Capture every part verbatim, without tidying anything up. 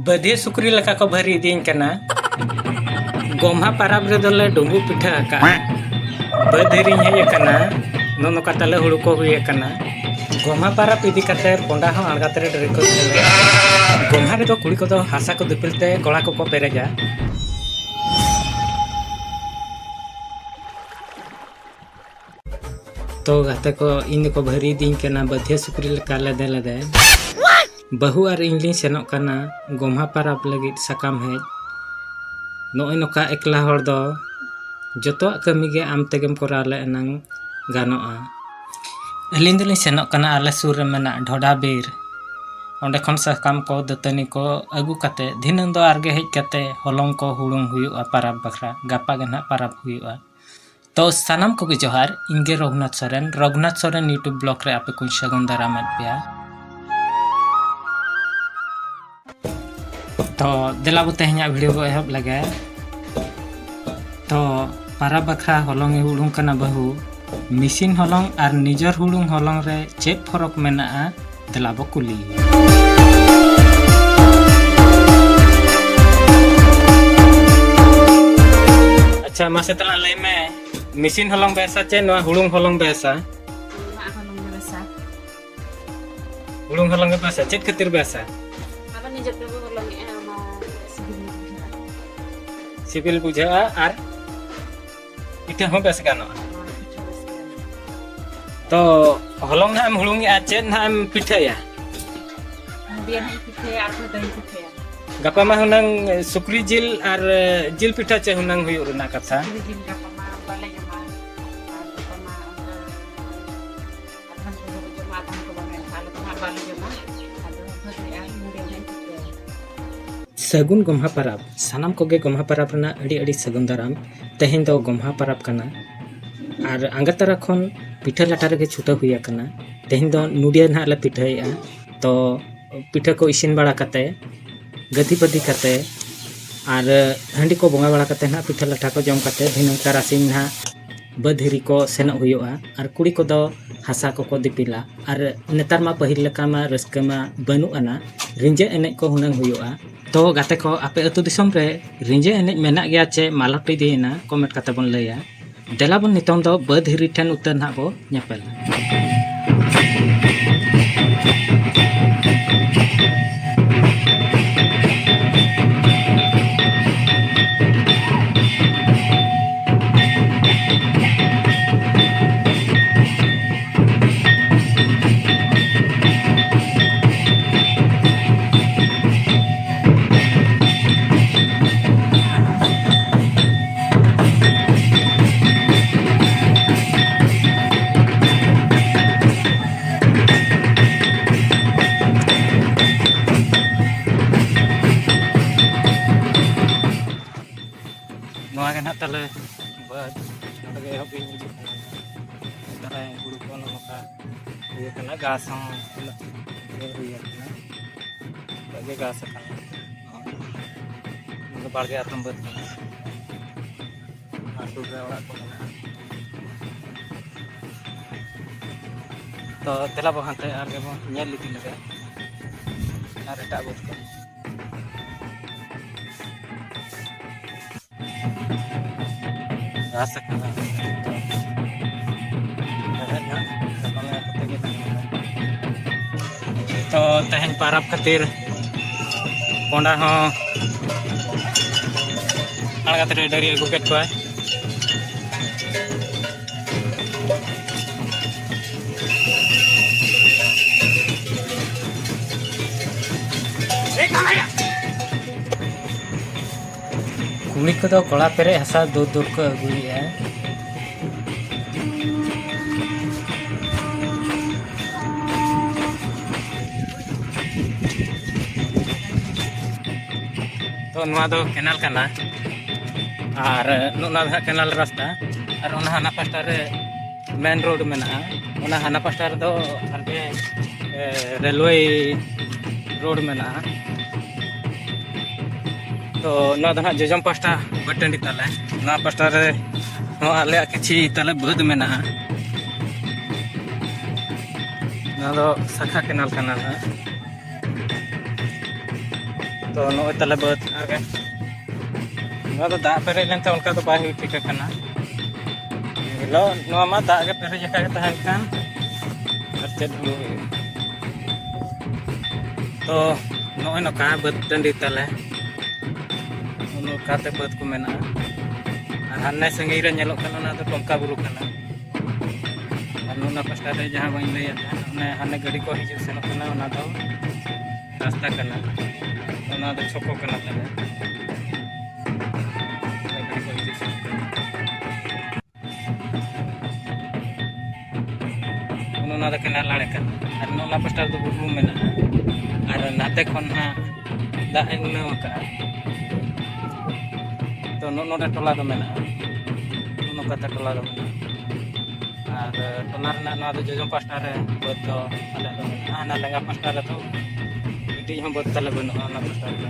ᱵᱟᱹᱫᱷᱤ ᱥᱩᱠᱨᱤ ᱞᱮᱠᱟ ᱠᱚ ᱵᱷᱟᱹᱨᱤ ᱤᱫᱤᱧ ᱠᱟᱱᱟ᱾ ᱜᱚᱢᱦᱟ ᱯᱟᱨᱟᱵᱽ ᱨᱮᱫᱚ ᱞᱮ ᱰᱩᱸᱵᱩᱜ ᱯᱤᱴᱷᱟᱹ ᱟᱠᱟᱫᱼᱟ᱾ ᱵᱟᱹᱫᱽ ᱦᱤᱨᱤᱧ ᱦᱮᱡ ᱟᱠᱟᱱᱟ᱾ ᱱᱚᱜᱼᱚ ᱱᱚᱝᱠᱟ ᱛᱟᱞᱮ ᱦᱩᱲᱩ ᱠᱚ ᱦᱩᱭ ᱟᱠᱟᱱᱟ᱾ ᱜᱚᱢᱦᱟ ᱯᱟᱨᱟᱵᱽ ᱤᱫᱤ ᱠᱟᱛᱮ ᱯᱚᱸᱰᱟ ᱦᱚᱸ ᱟᱬᱜᱟᱛ ᱨᱮ ᱰᱨᱮ ᱠᱚ ᱥᱮᱞᱮᱫ᱾ ᱜᱚᱢᱦᱟ ᱨᱮᱫᱚ ᱠᱩᱲᱤ ᱠᱚᱫᱚ ᱦᱟᱥᱟ ᱠᱚ ᱫᱤᱯᱤᱞ ᱛᱮ ᱜᱚᱲᱟ ᱠᱚᱠᱚ ᱯᱮᱨᱮᱡᱟ᱾ ᱛᱚ ᱜᱟᱛᱮ ᱠᱚ, ᱤᱧ ᱫᱚᱠᱚ ᱵᱷᱟᱹᱨᱤ ᱤᱫᱤᱧ ᱠᱟᱱᱟ ᱵᱟᱹᱫᱷᱤᱭᱟᱹ ᱥᱩᱠᱨᱤ ᱞᱮᱠᱟ ᱞᱮᱫᱮ ᱞᱮᱫᱮ᱾ ᱵᱟᱹᱦᱩ ᱟᱨ ᱤᱧ ᱞᱤᱧ ᱥᱮᱱᱚᱜ ᱠᱟᱱᱟ ᱜᱚᱢᱦᱟ ᱯᱟᱨᱟᱵᱽ ᱞᱟᱹᱜᱤᱫ ᱥᱟᱠᱟᱢ ᱦᱮᱡ᱾ ᱱᱚᱜᱼᱚᱭ ᱱᱚᱝᱠᱟ ᱮᱠᱞᱟ ᱦᱚᱲ ᱫᱚ ᱡᱚᱛᱚᱣᱟᱜ ᱠᱟᱹᱢᱤ ᱜᱮ ᱟᱢ ᱛᱮᱜᱮᱢ ᱠᱚᱨᱟᱣ ᱞᱮ ᱮᱱᱟᱝ ᱜᱟᱱᱚᱜᱼᱟ᱾ ᱟᱹᱞᱤᱧ ᱫᱚᱞᱤᱧ ᱥᱮᱱᱚᱜ ᱠᱟᱱᱟ ᱟᱞᱮ ᱥᱩᱨ ᱨᱮ ᱢᱮᱱᱟᱜ ᱰᱷᱚᱰᱟ ᱵᱤᱨ᱾ ᱚᱸᱰᱮ ᱠᱷᱚᱱ ᱥᱟᱠᱟᱢ ᱠᱚ, ᱫᱟᱹᱛᱟᱹᱱᱤ ᱠᱚ ᱟᱹᱜᱩ ᱠᱟᱛᱮ ᱫᱷᱤᱱᱟᱹᱝ ᱫᱚ ᱟᱨᱜᱮ ᱦᱮᱡ ᱠᱟᱛᱮ ᱦᱚᱞᱚᱝ ᱠᱚ ᱦᱩᱲᱩᱝ ᱦᱩᱭᱩᱜᱼᱟ ᱯᱟᱨᱟᱵᱽ ᱵᱟᱠᱷᱨᱟ᱾ ᱜᱟᱯᱟ ᱜᱮ ᱱᱟᱦᱟᱜ ᱯᱟᱨᱟᱵᱽ ᱦᱩᱭᱩᱜᱼᱟ᱾ ᱛᱚ ᱥᱟᱱᱟᱢ ᱠᱚᱜᱮ ᱡᱚᱦᱟᱨ, ᱤᱧ ᱜᱮ ᱨᱚᱜᱷᱩᱱᱟᱛᱷ ᱥᱚᱨᱮᱱ, ᱨᱚᱜᱷᱩᱱᱟᱛᱷ ᱥᱚᱨᱮᱱ YouTube vlog ᱨᱮ ᱟᱯᱮ ᱠᱚᱧ ᱥᱟᱹᱜᱩᱱ ᱫᱟᱨᱟᱢᱮᱫ ᱯᱮᱭᱟ᱾ ᱛᱚ ᱫᱮᱞᱟ ᱵᱚ ᱛᱮᱦᱮᱧᱟᱜ video ᱵᱚ ᱮᱦᱚᱵ ᱞᱮᱜᱮ᱾ ᱛᱚ ᱯᱟᱨᱟᱵᱽ ᱵᱟᱠᱷᱨᱟ ᱦᱚᱞᱚᱝ ᱮ ᱦᱩᱲᱩᱝ ᱠᱟᱱᱟ ᱵᱟᱹᱦᱩ᱾ ᱢᱮᱥᱤᱱ ᱦᱚᱞᱚᱝ ᱟᱨ ᱱᱤᱡᱮᱨ ᱦᱩᱲᱩᱝ ᱦᱚᱞᱚᱝ ᱨᱮ ᱪᱮᱫ ᱯᱷᱚᱨᱚᱠ ᱢᱮᱱᱟᱜᱼᱟ? ᱫᱮᱞᱟ ᱵᱚ ᱠᱩᱞᱤ᱾ ᱟᱪᱪᱷᱟ, ᱢᱟᱥᱮ ᱛᱟᱞᱟᱝ ᱞᱟᱹᱭ ᱢᱮ, ᱢᱮᱥᱤᱱ ᱦᱚᱞᱚᱝ ᱵᱮᱥᱟ ᱪᱮ ᱱᱚᱣᱟ ᱦᱩᱲᱩᱝ ᱦᱚᱞᱚᱝ ᱵᱮᱥᱟ? ᱱᱚᱣᱟ ᱦᱚᱞᱚᱝ ᱜᱮ ᱵᱮᱥᱟ᱾ ᱦᱩᱲᱩᱝ ᱦᱚᱞᱚᱝ ᱜᱮ ᱵᱮᱥᱟ? ᱪᱮᱫ ᱠᱷᱟᱹᱛᱤᱨ ᱵᱮᱥᱟ? ᱟᱫᱚ ᱱᱤᱡᱮ ᱛᱮᱵᱚ ᱦᱚᱞᱚᱝᱮᱜᱼᱟ, ᱚᱱᱟ ᱥᱤᱵᱤᱞ ᱧᱚᱜ ᱵᱩᱡᱷᱟᱹᱜᱼᱟ᱾ ᱥᱤᱵᱤᱞ ᱵᱩᱡᱷᱟᱹᱜᱼᱟ ᱟᱨ ᱯᱤᱴᱷᱟᱹ ᱦᱚᱸ ᱵᱮᱥ ᱜᱟᱱᱚᱜᱼᱟ᱾ ᱦᱳᱭ, ᱯᱤᱴᱷᱟᱹ ᱵᱮᱥ ᱜᱟᱱᱚᱜᱼᱟ᱾ ᱛᱚ ᱦᱚᱞᱚᱝ ᱱᱟᱦᱟᱜ ᱮᱢ ᱦᱩᱲᱩᱝᱮᱜᱼᱟ, ᱪᱮᱫ ᱱᱟᱦᱟᱜ ᱮᱢ ᱯᱤᱴᱷᱟᱹᱭᱟ? ᱵᱩᱸᱫᱤᱭᱟᱹ ᱱᱟᱦᱟᱜ ᱤᱧ ᱯᱤᱴᱷᱟᱹᱭᱟ, ᱟᱨ ᱫᱚᱧ ᱯᱤᱴᱷᱟᱹᱭᱟ᱾ ᱜᱟᱯᱟ ᱢᱟ ᱦᱩᱱᱟᱹᱝ ᱥᱩᱠᱨᱤ ᱡᱤᱞ ᱟᱨ ᱡᱤᱞ ᱯᱤᱴᱷᱟᱹ ᱪᱮᱫ ᱦᱩᱱᱟᱹᱝ ᱦᱩᱭᱩᱜ ᱨᱮᱱᱟᱜ ᱠᱟᱛᱷᱟ? ᱥᱩᱠᱨᱤ ᱡᱤᱞ ᱜᱟᱯᱟ ᱢᱟ ᱵᱟᱞᱮ ᱡᱚᱢᱟ᱾ ᱟᱨ ᱜᱟᱯᱟ ᱢᱟ ᱚᱱᱠᱟ ᱟᱫᱷᱟᱱ ᱠᱚᱫᱚ ᱠᱚ ᱡᱚᱢᱟ, ᱟᱫᱷᱟᱱ ᱠᱚ ᱵᱟᱝ, ᱮᱱᱠᱷᱟᱱ ᱟᱞᱮ ᱫᱚ ᱦᱟᱸᱜ ᱵᱟᱞᱮ ᱡᱚᱢᱟ᱾ ᱟᱫᱚ ᱵᱷᱟᱹᱜᱤᱜᱼᱟ, ᱱᱚᱰᱮ ᱦᱟᱸᱜ ᱤᱧ ᱯᱤᱴᱷᱟᱹᱭᱟ᱾ ᱥᱟᱹᱜᱩᱱ ᱜᱚᱢᱦᱟ ᱯᱟᱨᱟᱵᱽ᱾ ᱥᱟᱱᱟᱢ ᱠᱚᱜᱮ ᱜᱚᱢᱦᱟ ᱯᱟᱨᱟᱵᱽ ᱨᱮᱱᱟᱜ ᱟᱹᱰᱤ ᱟᱹᱰᱤ ᱥᱟᱹᱜᱩᱱ ᱫᱟᱨᱟᱢ᱾ ᱛᱮᱦᱮᱧ ᱫᱚ ᱜᱚᱢᱦᱟ ᱯᱟᱨᱟᱵᱽ ᱠᱟᱱᱟ ᱟᱨ ᱟᱸᱜᱟ ᱛᱟᱨᱟ ᱠᱷᱚᱱ ᱯᱤᱴᱷᱟᱹ ᱞᱟᱴᱷᱟ ᱨᱮᱜᱮ ᱪᱷᱩᱴᱟᱹᱣ ᱦᱩᱭ ᱟᱠᱟᱱᱟ᱾ ᱛᱮᱦᱮᱧ ᱫᱚ ᱱᱩᱰᱤᱭᱟᱹ ᱱᱟᱦᱟᱜ ᱞᱮ ᱯᱤᱴᱷᱟᱹᱭᱮᱫᱼᱟ᱾ ᱛᱚ ᱯᱤᱴᱷᱟᱹ ᱠᱚ ᱤᱥᱤᱱ ᱵᱟᱲᱟ ᱠᱟᱛᱮ, ᱜᱟᱹᱫᱷᱤ ᱯᱟᱹᱫᱷᱤ ᱠᱟᱛᱮ ᱟᱨ ᱦᱟᱺᱰᱤ ᱠᱚ ᱵᱚᱸᱜᱟ ᱵᱟᱲᱟ ᱠᱟᱛᱮ ᱱᱟᱦᱟᱜ ᱯᱤᱴᱷᱟᱹ ᱞᱟᱴᱷᱟ ᱠᱚ ᱡᱚᱢ ᱠᱟᱛᱮ ᱫᱷᱤᱱᱟᱹᱝ ᱛᱟᱨᱟᱥᱤᱧ ᱱᱟᱦᱟᱜ ᱵᱟᱹᱫᱽ ᱦᱤᱨᱤ ᱠᱚ ᱥᱮᱱᱚᱜ ᱦᱩᱭᱩᱜᱼᱟ᱾ ᱟᱨ ᱠᱩᱲᱤ ᱠᱚᱫᱚ ᱦᱟᱥᱟ ᱠᱚᱠᱚ ᱫᱤᱯᱤᱞᱟ᱾ ᱟᱨ ᱱᱮᱛᱟᱨ ᱢᱟ ᱯᱟᱹᱦᱤᱞ ᱞᱮᱠᱟ ᱢᱟ ᱨᱟᱹᱥᱠᱟᱹ ᱢᱟ ᱵᱟᱹᱱᱩᱜ ᱟᱱᱟ, ᱨᱤᱸᱡᱟᱹ ᱮᱱᱮᱡ ᱠᱚ ᱦᱩᱱᱟᱹᱝ ᱦᱩᱭᱩᱜᱼᱟ᱾ ᱛᱚ ᱜᱟᱛᱮ ᱠᱚ, ᱟᱯᱮ ᱟᱹᱛᱩ ᱫᱤᱥᱚᱢ ᱨᱮ ᱨᱤᱸᱡᱟᱹ ᱮᱱᱮᱡ ᱢᱮᱱᱟᱜ ᱜᱮᱭᱟ ᱪᱮ ᱢᱟᱞᱚᱴ ᱤᱫᱤᱭᱮᱱᱟ? ᱠᱚᱢᱮᱱᱴ ᱠᱟᱛᱮ ᱵᱚᱱ ᱞᱟᱹᱭᱟ᱾ ᱫᱮᱞᱟ ᱵᱚᱱ ᱱᱤᱛᱚᱝ ᱫᱚ ᱵᱟᱹᱫᱽ ᱦᱤᱨᱤ ᱴᱷᱮᱱ ᱩᱛᱟᱹᱨ ᱱᱟᱦᱟᱜ ᱵᱚ ᱧᱮᱯᱮᱞᱟ᱾ ᱱᱚᱣᱟ ᱜᱮ ᱱᱟᱦᱟᱜ ᱛᱟᱞᱮ ᱵᱟᱹᱫᱽ, ᱱᱚᱰᱮ ᱜᱮ ᱮᱦᱚᱵ ᱤᱧ ᱦᱤᱡᱩᱜ ᱠᱟᱱᱟ᱾ ᱛᱟᱦᱞᱮ ᱦᱩᱲᱩ ᱠᱚ ᱱᱚᱜᱼᱚ ᱱᱚᱝᱠᱟ ᱤᱭᱟᱹ ᱠᱟᱱᱟ, ᱜᱷᱟᱥ ᱦᱚᱸ ᱩᱱᱟᱹᱜ ᱤᱭᱟᱹ ᱦᱩᱭ ᱟᱠᱟᱱᱟ, ᱱᱤᱛᱚᱜ ᱜᱮ ᱜᱷᱟᱥ ᱟᱠᱟᱱᱟ᱾ ᱱᱚᱣᱟ ᱫᱚ ᱵᱟᱲᱜᱮ ᱟᱛᱚᱢ ᱵᱟᱹᱫᱽ ᱠᱟᱱᱟ, ᱟᱨ ᱥᱩᱨ ᱨᱮ ᱚᱲᱟᱜ ᱠᱚ ᱢᱮᱱᱟᱜᱼᱟ᱾ ᱛᱚ ᱫᱮᱞᱟ ᱵᱚ ᱦᱟᱱᱛᱮ ᱟᱨ ᱜᱮᱵᱚᱱ ᱧᱮᱞ ᱤᱫᱤ ᱞᱮᱜᱮ ᱟᱨ ᱮᱴᱟᱜ ᱵᱟᱹᱫᱽ ᱠᱚ᱾ ᱜᱷᱟᱥ ᱟᱠᱟᱱᱟ᱾ ᱛᱚ ᱛᱮᱦᱮᱧ ᱯᱟᱨᱟᱵᱽ ᱠᱷᱟᱹᱛᱤᱨ ᱠᱚᱸᱰᱟ ᱦᱚᱸ ᱟᱬᱜᱟᱛ ᱨᱮ ᱰᱟᱹᱝᱨᱤ ᱟᱹᱜᱩ ᱠᱮᱫ ᱠᱚᱣᱟᱭ᱾ ᱠᱩᱲᱤ ᱠᱚᱫᱚ ᱠᱚᱲᱟ ᱯᱮᱨᱮᱡ ᱦᱟᱥᱟ ᱫᱩᱨ ᱫᱩᱨ ᱠᱚ ᱟᱹᱜᱩᱭᱮᱫᱼᱟ᱾ ᱛᱚ ᱱᱚᱣᱟ ᱫᱚ ᱠᱮᱱᱟᱞ ᱠᱟᱱᱟ, ᱟᱨ ᱱᱚᱜᱼᱚ ᱱᱚᱣᱟ ᱫᱚ ᱦᱟᱸᱜ ᱠᱮᱱᱟᱞ ᱨᱟᱥᱛᱟ, ᱟᱨ ᱚᱱᱟ ᱦᱟᱱᱟ ᱯᱟᱥᱴᱟ ᱨᱮ ᱢᱮᱱ ᱨᱳᱰ ᱢᱮᱱᱟᱜᱼᱟ, ᱚᱱᱟ ᱦᱟᱱᱟ ᱯᱟᱥᱴᱟ ᱨᱮᱫᱚ ᱦᱟᱱᱛᱮ, ᱮ, ᱨᱮᱞᱣᱮ ᱨᱳᱰ ᱢᱮᱱᱟᱜᱼᱟ᱾ ᱛᱚ ᱱᱚᱣᱟ ᱫᱚ ᱦᱟᱸᱜ ᱡᱚᱡᱚᱢ ᱯᱟᱥᱴᱟ ᱵᱟᱹᱫᱽ ᱴᱟᱺᱰᱤ ᱛᱟᱞᱮ, ᱱᱚᱣᱟ ᱯᱟᱥᱴᱟ ᱨᱮ ᱦᱚᱸ ᱟᱞᱮᱭᱟᱜ ᱠᱤᱪᱷᱤ ᱛᱟᱞᱮ ᱵᱟᱹᱫᱽ ᱢᱮᱱᱟᱜᱼᱟ᱾ ᱱᱚᱣᱟ ᱫᱚ ᱥᱟᱠᱷᱟ ᱠᱮᱱᱟᱞ ᱠᱟᱱᱟ ᱦᱟᱸᱜ᱾ ᱛᱚ ᱱᱚᱜᱼᱚᱭ ᱛᱟᱞᱮ ᱵᱟᱹᱫᱽ ᱟᱨ ᱱᱚᱣᱟ ᱫᱚ ᱫᱟᱜ ᱯᱮᱨᱮᱡ ᱞᱮᱱᱛᱮ ᱚᱱᱠᱟ ᱫᱚ ᱵᱟᱭ ᱦᱩᱭ ᱴᱷᱤᱠ ᱟᱠᱟᱱᱟ᱾ ᱦᱤᱞᱳᱜ ᱱᱚᱣᱟ ᱢᱟ ᱫᱟᱜ ᱜᱮ ᱯᱮᱨᱮᱡ ᱟᱠᱟᱫ ᱜᱮ ᱛᱟᱦᱮᱱ ᱠᱟᱱ, ᱟᱨ ᱪᱮᱫ ᱦᱩᱲᱩ ᱦᱩᱭᱩᱜᱼᱟ? ᱛᱚ ᱱᱚᱜᱼᱚᱭ ᱱᱚᱝᱠᱟ ᱵᱟᱹᱫᱽ ᱴᱟᱺᱰᱤ ᱛᱟᱞᱮ, ᱱᱚᱝᱠᱟᱛᱮ ᱵᱟᱹᱫᱽ ᱠᱚ ᱢᱮᱱᱟᱜᱼᱟ᱾ ᱟᱨ ᱦᱟᱱᱮ ᱥᱟᱺᱜᱤᱧ ᱨᱮ ᱧᱮᱞᱚᱜ ᱠᱟᱱᱟ, ᱚᱱᱟ ᱫᱚ ᱴᱚᱝᱠᱟ ᱵᱩᱨᱩ ᱠᱟᱱᱟ᱾ ᱟᱨ ᱚᱱᱟ ᱯᱟᱥᱴᱟ ᱨᱮ ᱡᱟᱦᱟᱸ ᱵᱟᱹᱧ ᱞᱟᱹᱭᱟᱫ ᱛᱟᱦᱮᱸᱫ, ᱚᱱᱮ ᱦᱟᱱᱮ ᱜᱟᱹᱰᱤ ᱠᱚ ᱦᱤᱡᱩᱜ ᱥᱮᱱᱚᱜ ᱠᱟᱱᱟ, ᱚᱱᱟ ᱫᱚ ᱨᱟᱥᱛᱟ ᱠᱟᱱᱟ᱾ ᱚᱱᱟ ᱫᱚ ᱪᱷᱚᱠᱚ ᱠᱟᱱᱟ ᱛᱟᱞᱮ᱾ ᱚᱱᱟ ᱫᱚ ᱠᱟᱱᱟ ᱞᱟᱲᱮ ᱠᱟᱱᱟ᱾ ᱟᱨ ᱱᱚᱜᱼᱚ ᱱᱚᱣᱟ ᱯᱟᱥᱴᱟ ᱨᱮᱫᱚ ᱵᱩᱨᱩ ᱢᱮᱱᱟᱜᱼᱟ᱾ ᱟᱨ ᱱᱟᱛᱮ ᱠᱷᱚᱱ ᱦᱟᱸᱜ ᱫᱟᱜ ᱮ ᱩᱞᱟᱹᱣ ᱟᱠᱟᱫᱼᱟ᱾ ᱛᱚ ᱱᱚᱜᱼᱚ ᱱᱚᱰᱮ ᱴᱚᱞᱟ ᱫᱚ ᱢᱮᱱᱟᱜᱼᱟ᱾ ᱱᱚᱜᱼᱚ ᱱᱚᱝᱠᱟᱛᱮ ᱴᱚᱞᱟ ᱫᱚ ᱢᱮᱱᱟᱜᱼᱟ᱾ ᱟᱨ ᱴᱚᱞᱟ ᱨᱮᱱᱟᱜ ᱱᱚᱣᱟ ᱫᱚ ᱡᱚᱡᱚᱢ ᱯᱟᱥᱴᱟ ᱨᱮ ᱵᱟᱹᱫᱽ ᱫᱚ ᱟᱞᱮᱭᱟᱜ ᱫᱚ ᱢᱮᱱᱟᱜᱼᱟ᱾ ᱦᱟᱱᱟ ᱞᱮᱸᱜᱟ ᱯᱟᱥᱴᱟ ᱨᱮᱫᱚ ᱢᱤᱫᱴᱤᱡ ᱦᱚᱸ ᱵᱟᱹᱫᱽ ᱛᱟᱞᱮ ᱵᱟᱹᱱᱩᱜᱼᱟ᱾ ᱚᱱᱟ ᱯᱟᱥᱴᱟ ᱨᱮᱫᱚ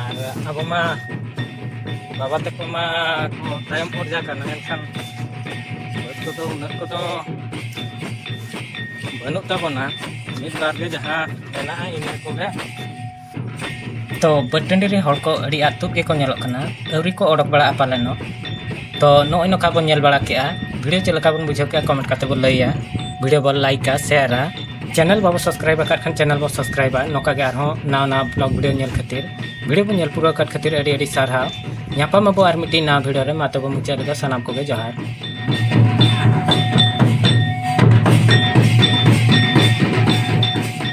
ᱟᱨ ᱟᱵᱚ ᱢᱟ ᱵᱟᱵᱟ ᱛᱟᱠᱚ ᱢᱟ ᱠᱚ ᱛᱟᱭᱚᱢ ᱯᱚᱨᱡᱟ ᱠᱟᱱᱟ, ᱢᱮᱱᱠᱷᱟᱱ ᱵᱟᱹᱫᱽ ᱠᱚᱫᱚ ᱩᱱᱟᱹᱜ ᱠᱚᱫᱚ ᱵᱟᱹᱱᱩᱜ ᱛᱟᱵᱚᱱᱟ᱾ ᱢᱤᱫ ᱵᱟᱨ ᱜᱮ ᱡᱟᱦᱟᱸ ᱢᱮᱱᱟᱜᱼᱟ, ᱤᱱᱟᱹ ᱠᱚᱜᱮ᱾ ᱛᱚ ᱵᱟᱹᱫᱽ ᱴᱟᱺᱰᱤ ᱨᱮ ᱦᱚᱲ ᱠᱚ ᱟᱹᱰᱤ ᱟᱹᱛᱩᱜ ᱜᱮᱠᱚ ᱧᱮᱞᱚᱜ ᱠᱟᱱᱟ, ᱟᱹᱣᱨᱤ ᱠᱚ ᱚᱰᱚᱠ ᱵᱟᱲᱟᱜᱼᱟ ᱯᱟᱞᱮᱱᱚᱜ᱾ ᱛᱚ ᱱᱚᱜᱼᱚᱭ ᱱᱚᱝᱠᱟ ᱵᱚᱱ ᱧᱮᱞ ᱵᱟᱲᱟ ᱠᱮᱜᱼᱟ᱾ ᱵᱷᱤᱰᱤᱭᱳ ᱪᱮᱫ ᱞᱮᱠᱟ ᱵᱚᱱ ᱵᱩᱡᱷᱟᱹᱣ ᱠᱮᱜᱼᱟ, ᱠᱚᱢᱮᱱᱴ ᱠᱟᱛᱮ ᱵᱚᱱ ᱞᱟᱹᱭᱟ᱾ ᱵᱷᱤᱰᱤᱭᱳ ᱵᱚᱱ ᱞᱟᱭᱤᱠᱟ, ᱥᱮᱭᱟᱨᱟ᱾ ᱪᱮᱱᱮᱞ ᱵᱟᱵᱚ ᱥᱟᱵᱥᱠᱨᱟᱭᱤᱵ ᱟᱠᱟᱫ ᱠᱷᱟᱱ ᱪᱮᱱᱮᱞ ᱵᱚ ᱥᱟᱵᱥᱠᱨᱟᱭᱤᱵᱟ᱾ ᱱᱚᱝᱠᱟ ᱜᱮ ᱟᱨᱦᱚᱸ ᱱᱟᱣᱟ ᱱᱟᱣᱟ ᱵᱞᱚᱜ ᱵᱷᱤᱰᱤᱭᱳ ᱧᱮᱞ ᱠᱷᱟᱹᱛᱤᱨ, ᱵᱷᱤᱰᱤᱭᱳ ᱵᱚᱱ ᱧᱮᱞ ᱯᱩᱨᱟᱹᱣ ᱟᱠᱟᱫ ᱠᱷᱟᱹᱛᱤᱨ ᱟᱹᱰᱤ ᱟᱹᱰᱤ ᱥᱟᱨᱦᱟᱣ᱾ ᱧᱟᱯᱟᱢ ᱟᱵᱚ ᱟᱨ ᱢᱤᱫᱴᱤᱡ ᱱᱟᱣᱟ ᱵᱷᱤᱰᱤᱭᱳ ᱨᱮ᱾ ᱢᱟ ᱛᱚᱵᱮ ᱢᱩᱪᱟᱹᱫ ᱨᱮᱫᱚ ᱥᱟᱱᱟᱢ ᱠᱚᱜᱮ ᱡᱚᱦᱟᱨ᱾